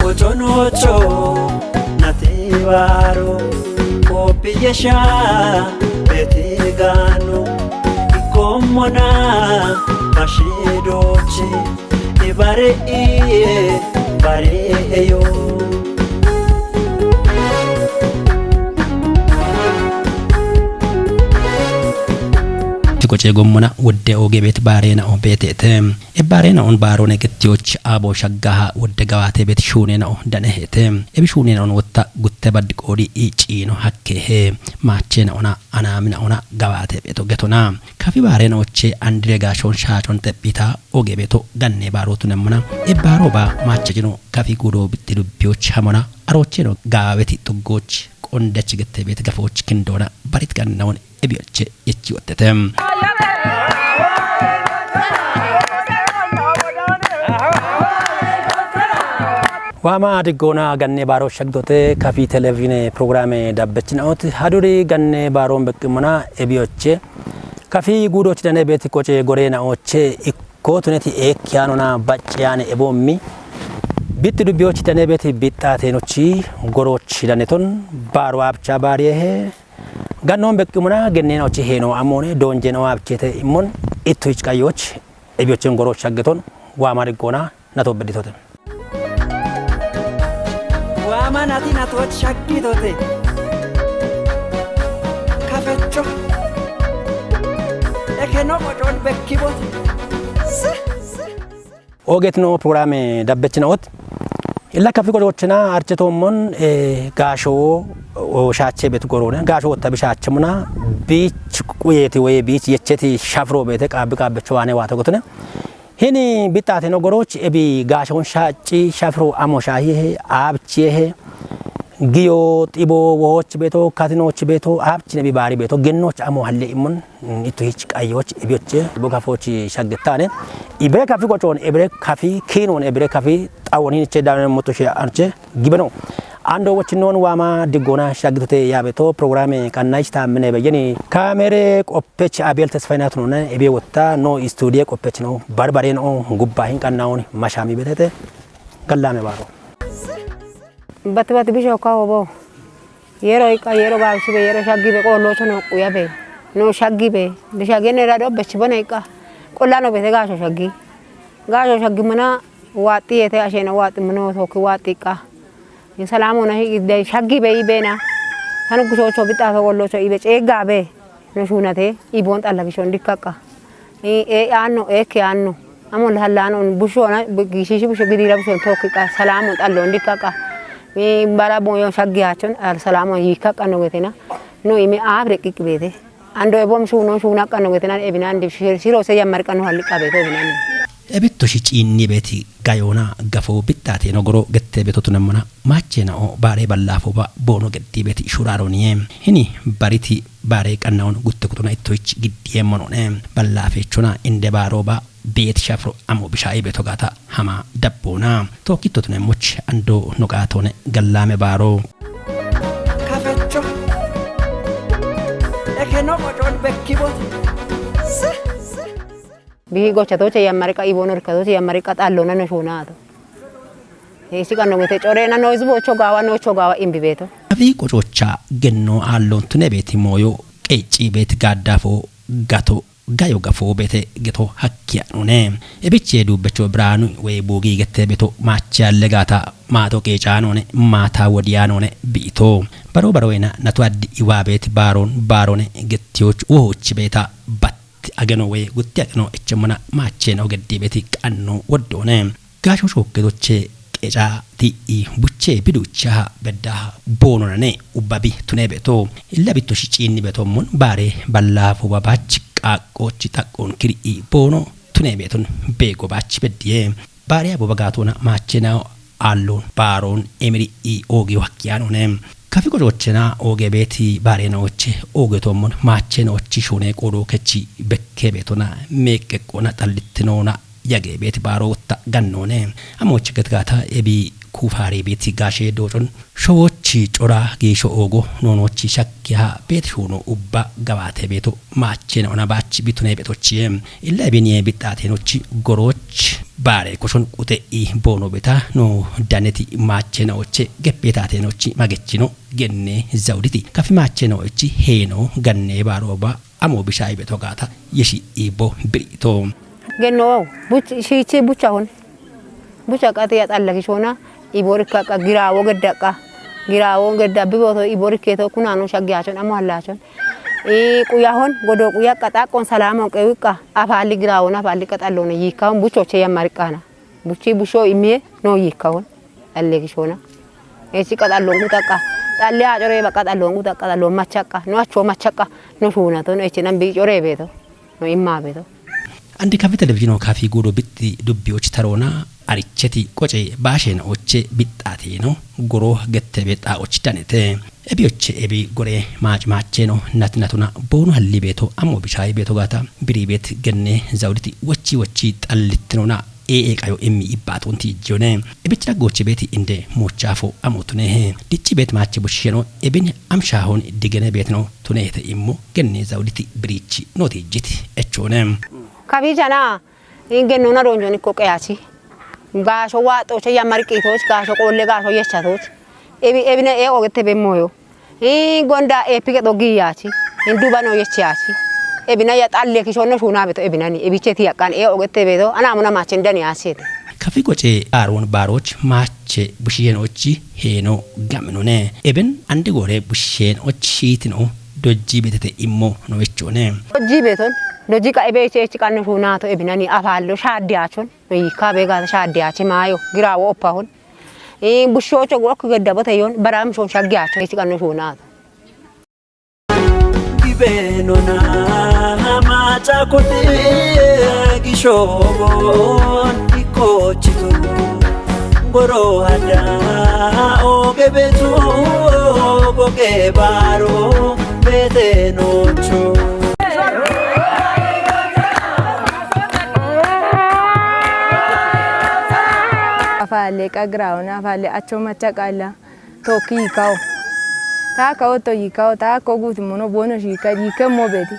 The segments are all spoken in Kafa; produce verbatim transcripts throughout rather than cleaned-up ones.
Ochonocho nati baro kopiyesha beti gano ikommona bashidochi ibare iye bare eyo. Ti qoce gommona wodde oge bet bare na o betete. Ebbaareena'on baaroone gettiyoch aaboo shaggaha wodde gawaatee beti shuuneena'o daneheete. Ebi shuuneena'on wotta gutte baddi qoodi i ciino hakkeehe. Maacheena'ona anaamina'ona gawaatee beto getona. Kafi baareena'oche andire gaashoon shaacon xephita oge beto ganne baarootunemmona. Ebbaaroo baa maachajino kafi gudo bitti dubbiyoch hamona. Aroocheeno gaaweti tuggooch qondech gette beeti gafooch kindoona barit gannawon ebiyoche yechi wottete. Waama diggoona ganne baaro shagdote kafi televizhiine pirogiraame dabbechinaot haduri ganne baaroon beqqimona ebiyoche kafi guudoch dane beeti qoce goreenaoche ikkootuneti eekkiyaanona bacciyaane eboommi bitti dubbiyoch dane beeti bixxaateenochi gorooch daneton baaro abcha baariyehe gannoon beqqimona genneenaochi heeno ammoone doonjeenawa abcheete immon ittu hichqayyoch ebiyochen gorooch shaggeton waama diggoona nato bedditote. Waama nati natoch shaggitote. Kafecho ekeno qocoon bekkibote. Ogetino pirogiraame dabbechinaot illa kafi qocochina archetoommon gaashowo shaache bet goroone gaasho wotta bishaachemuna biich quyeeti woye biich yecheti shafiro beete qaabbi qaabbecho waane waata gotone. Hini bixxaateno gorooch ebi gaashoon shaacci shafiro amo shaahiyehe aabchiyehe giyo xibo wohooch beeto katinooch beeto aabchine bi baari beeto gennoch amo halle immon ittu hich qayyoch ebiyoche bo gafooch shaggettaane. Ibire kafi qocoon ebire kafi kiinoon ebire kafi xawoon hiniche daawine moto she arche gibeno. Ando wochi noon waama diggoona shaggitote yaabeto pirogiraame qannayich taammine beyyeni kaamere qoppech abeel tesfaynatunone ebiye wotta no istuudiye qoppech no barbareen o gubba hinqannawoon mashaami betete. Gallaame baaro. Bati bati bisho kawo bo. Yero iqqa yero gaabshibe yero shaggibe qoollocho no quyabe no shaggibe bishagene rado bechibone iqqa qollano bete gaasho shaggi gaasho shaggi muna waaxxi yete asheno waaxxi muno tookki waaxxi iqqa. Salaamona hiqide shaggibe ibena tanu gushocho bixxaato qollocho ibe ceeggabe no shuunate iboon xalla gishon dikkaqqa. Ee aanno eekke aanno. Amo lahallaano bushoona giishiishi busho gidiira bushoon tookki qa salaamo xalloon dikka qa bara boyo shaggiyaachon salaamo yiikka qanno getena. No ime aaf reqqiqqi beete. Ando ebom shuunon shuuna qanno getena ebinandi shiro se yammar qanno halli qabeeto ebinandi. Ebitto shi ciinni beeti gayoona gafo bixxaateeno goro gette beto tunemmona maacheena'o baare ballaafo ba boono geddi beeti shuraaroniye. Hini bariti baare qannawoon gutte kutuna ittoyich giddiyeemmonoone ballaafeechona inde baaroo ba beet shafiro amo bishaa'i beto gaata hama dabboona. Tookkitto tuneemmoch ando no qaatoone gallaame baaroo. Kafecho ekeno qocoon bekkibote. Bihi gochatoche yammariqa ibono rikatoche yammariqa xallona no shunaato. Isi qanno gete corena no hizbocho gaawa nocho gaawa imbibeto. Afi qococha genno aallon tune beeti mooyo qeecci beeti gaaddafo gato gayo gafo beete geto hakkiya nune. Ebiche duubbecho biraanu woy buugi gette beto maachi alle gaata maato qeecaanoone maata wodiyaanoone biito. Baro baroyna natu addi iwaabeeti baaroon baaroone gettiyoch wohochi beeta batti ageno woy gutti ageno echemmona maacheena ogeddi beeti qanno woddoone. Gaasho shookkedoche qeca ti'i buche biduchaha beddaha boononane ubbabi tune beto. Illa bitto shi ciinni betommon baare ballaafo babach qaaqqoochi xaqqoon kiri'i boono tune beton beego bach beddiye. Baare abo bagaatona maachena aallon baaroon emiri'i oogiyo hakkiyaanone. Kafi qocochena ooge beeti baareenaoche oogetommon maacheenaochi shuune qoodoo kechi bekke beetona meeqqeqqona xallittinoona yage beeti baaroo wotta gannoone. Amoochi getgaata ebi kuufaari beeti gaashe doocon showochi cora giisho oogo noonochi shakkiha beeti shuuno ubba gabaate beeto maacheenaona baachi bitune beetochiye. Illa ebiniye bixxaateenochi gorooch Baare koshon qute i boono beta no daneti maache naoche geppetaatenochi magechino genne zawuditi kafi maache naochi heeno ganne baarooba amo bishaayi beto gaata yeshi iibbo birito. Genno buch-, shiichi buchahon. Bucha qati ya xalla kishona, iborikka qa, giraawo geddaqqa. Giraawo gedda biboto iborikketo kunano shaggiyaachon amo hallaachon. I quyahon, godo quya qa xaqqon salamon qewiqqa, afaalli giraawon afaalli qaxallono yiikkahon buchoche yammariqqaana. Buchi busho imiye no yiikkahon. Xalle kishona. Echi qaxallon qutaqqa. Xalle acore ba qaxallon qutaqqa, qaxallon machaqqa. No acho machaqqa. No shuunato, no echi nan bi core beeto. No imma beeto. Andi kafi televizhino kafi gudo bixxi dubbiyoch tarona aricheti qoce baashen oche bixxateno goro gette bexxa och danete. Ebi oche ebi gore maac maacheno nat natuna boono halli beeto ammo bishaayi beeto gaata biri beet genne zawuditi wochi wochi xallittinona ee ee qayo immi ibbatonti ijjone. Ebich daggoche beeti inde mochafo amotunehe. Dicci beet maache bushisheno ebin amshahon digene beetno tunehete immo genne zawuditi birichi noti ijjiti echone. Kafichana, ingennona donjon ikko qeyachi. Gaasho waaxoche yammariqitoch, gaasho qoolle gaasho yechatoch. Ebi, ebine ee ogette be moyo. Ii gonda eepike xogi yaachi. Induba no yechi yaachi. Ebina ya xalle kishonno shuuna beto ebinani. Ebicheti yaqqan ee ogette beto. Ana amuna maachen dani yaachete. Kafi qoce aaron baaroch maache bushiyenochi heeno gaminone. Eben ande gore bushiyenoch shiitino dojji betete immo no echone. Dojji beton. Dojji qa ebe eche echi qanno shuunato ebinani afaallo shaaddiyaachon. No yiikka be gaata shaaddiyache maayo. Giraawo oppahon. Ii bushoocho gokki geddabote yon baramshon shaggiyaacho echi qanno shuunato. Gibenona maca kuti gishobon ikochitu goro hada ogebetu goge baro betenocho. Afale qagraona afale acho macha qala. Tokki yikawo. Taa kawo to yikawo, taa ko guuti mono boono shiika yiike mo beeti.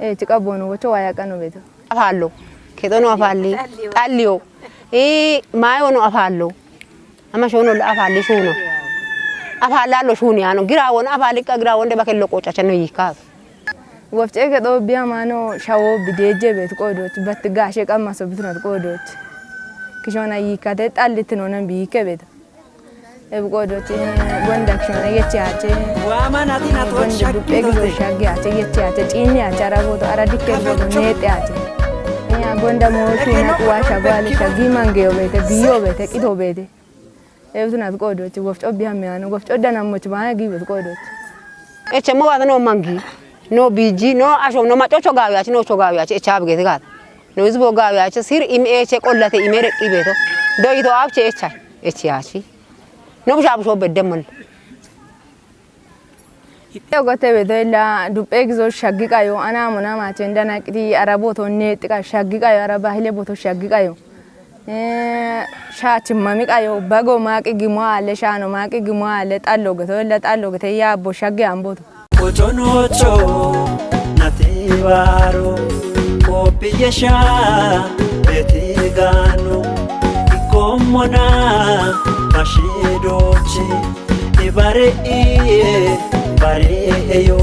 Ee, ciqa boono wocho waa yaqa no beeto. Afaallo. Keexono afaalli. Xalliyo. Ee, maayono afaallo. Ama shoono la afaalli shuuno. Afaallaallo shuuni yaano. Giraawono afaalliqqa giraawoonde bakello qocacha no yiikkaas. Wofce keexo biya maano shawo bideejje beetu qoodooch. Batti gaashe qammaso bitunat qoodooch. Kishoona yiikkate xallitinoona biikke beeto. Ebu qoodoti gonda kishona yeche ache. Gonda dupe gizo shagge ache yeche ache chinni ache ara boto ara dikke boto nete ache. Ya gonda mo shuna kuwa shagwale shagi mange obete biyo bete kido bete. Ebu tunat qoodoti wofco biya me ano wofco dana moch ma gi bet qoodoti. Eche mo wata no mangi. No biji, no asho, no macho chogawi achi, no chogawi achi, echa abgete gata. No izbo gawi achi, sir im eche qollate im ere ibeto. Do ito abche echa, echi achi. No busha busho bedde mol. Ite gote beto illa dupe gizo shaggi qayo, ana mona machen dana qiti ara boto ne tika shaggi qayo, ara bahile boto shaggi qayo. Ee, shaachi mami qayo, bago maaqi gimo aale, shaano maaqi gimo aale, xallo geto, illa xallo gete yaabbo shagge amboto. Ochonocho natibaro, kopiyesha betigano, ikommona bashidochi, ibare iye, bare eyo.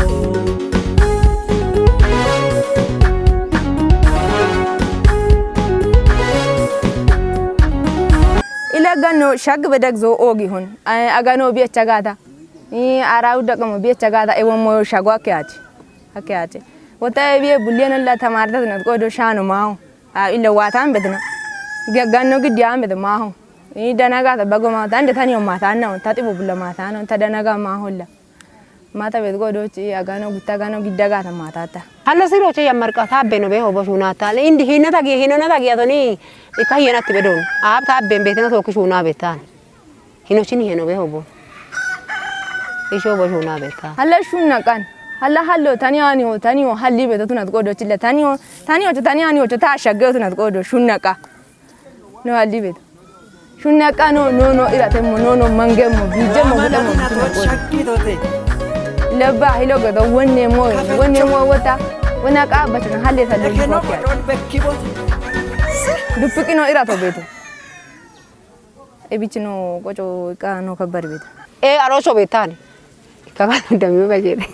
Ila ganno shag bedeg zo ogi hon. Ay, agano bi echa gata. Ni ara udda kamo bi echa gata e won moyo shago ake ache. Ake ache. Wota e bi e bulliyan la tamarta na ko do shano maho. A illa watan bedna. Ga-, ganno giddi an bedna maho. Ni dana gata bago ma tande tani o mata na ta tibo bulla mata no ta dana ga maho la. Mata bet godo ci agano gutta gano gidda gata mata ta. Hallo siro ce yammarqa ta beno be hobo shuna ta. Le indi hinna ta gi hinna ta gi atoni ika yena ti bedon. Ab ta ben betna to ki shuna betan. Hino chini heno be hobo. Isho bo shuna beta. Halla shunna kan. Halla hallo tani ani ho tani ho halli beto tunat godo chilla tani ho tani ho tani ani ho ta shagge tunat godo shunna ka. No halli beto. Shunna ka no no no ira temmo no no mangemo bijemo hudemo tunat godo. Lebba hilo godo wonne mo wonne mo wota. Wona ka batana halle tallo. Duppiqi no ira to beeto. Ebichi no qoco iqa no kabbar beeto. E, aroso beetani. Kaga damiyo bajete.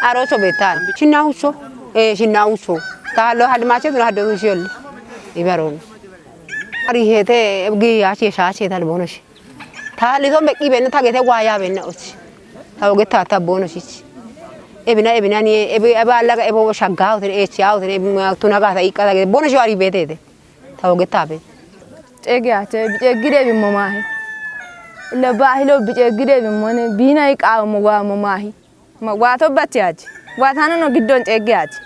Aroso beetani. Shinna uso. E, shinna uso. Talo hadmache dura hado uso yolle. Ibaron. Ari hete ebgi ache shache tal bonosh. Tali to meqi benne tagete waya benne och. Ta ogeta ta bonosh. Ebina, ebina ni, ebi, eba laga ebo shagga utere, echi utere, ebi tuna gata iqa tagete bonosh ari betete. Ta ogeta be. Cege ache, bi cegire bi momahi. Illa bahilo bi cegire bi mone, bina iqa mo wa momahi. Ma wato bachi achi. Watano no giddon cege achi.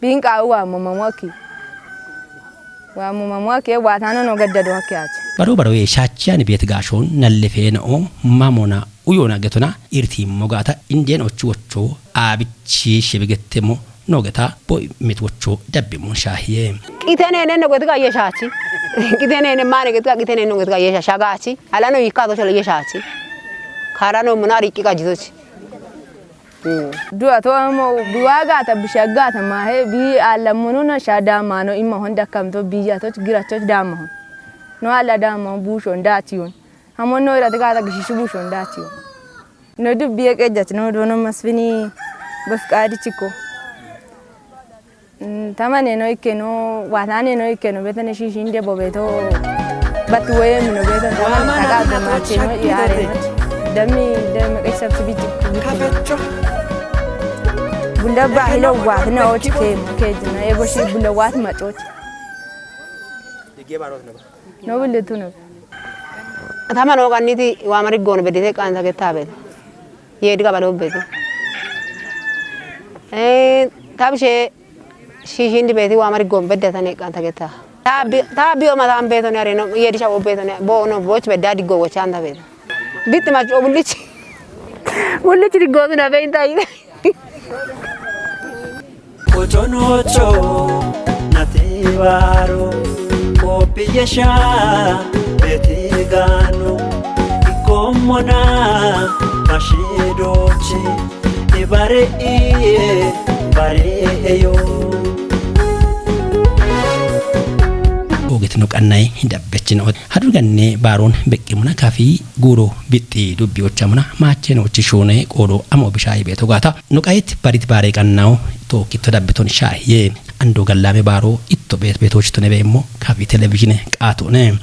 Bin qawu wa momamoki. Wa momamoki, watano no gaddado hakki achi. Baro baro ye shachi ani bet gashon nalle fe no mamona uyona getona irti mogata indien ochu ocho abichi shebegette mo no geta bo mit ocho dabbi mon shahiye. Qitene ne no geti ga ye shachi. Qitene ne mane geti ga qitene no geti ga ye shagachi. Ala no yikato shole ye shachi. Kara no munari ki ga jizochi. Du'a to amo biwaga ta bishaga ta mahe bi alamununa sha damano imma honda kamto biya to giracho damahon. No ala damahon bushon datiyon. Hamon no irati gata gishishu bushon datiyon. No dubbiye qejjach no dono masfini bafqadi chiko. Mm, tamane no ikkeno, watane no ikkeno, betene shishinde bobeto, batu weye mino beto, tamane taka do macheno iare. Dami, dami qejjach sabti biti. Kafecho. Bunda bahilo watne och ke, ke jina, ego shi bunda wat machot. No bunda tuno. Tamano ganiti wa mari gono bedite qanta getabe. Yedi gabalo beto. E, tabshe shishindi beti wa mari gom bedda tane qanta geta. Tabi, tabi o matan beto ne areno, yedi shawo beto ne, bo no boch bedda digo wachanda beto. Bitti macho bullich. Bullich digo na benta ida. Ochonocho natibaro kopiyesha betigano ikomona bashidochi ibare iye bare eyo. Ogetino qannay dabbechino. Hadurganne baaroon beqqimuna kafi guuro bixxi dubbi ochamuna maacheno ochishune qoodo amo bishaayi beeto gaata. Nuqayit barit baare qannawo tookitto dabbiton shaahiye. Ando gallaame baaro itto beet beetoochitone beemmo kafi televizhine qaatone.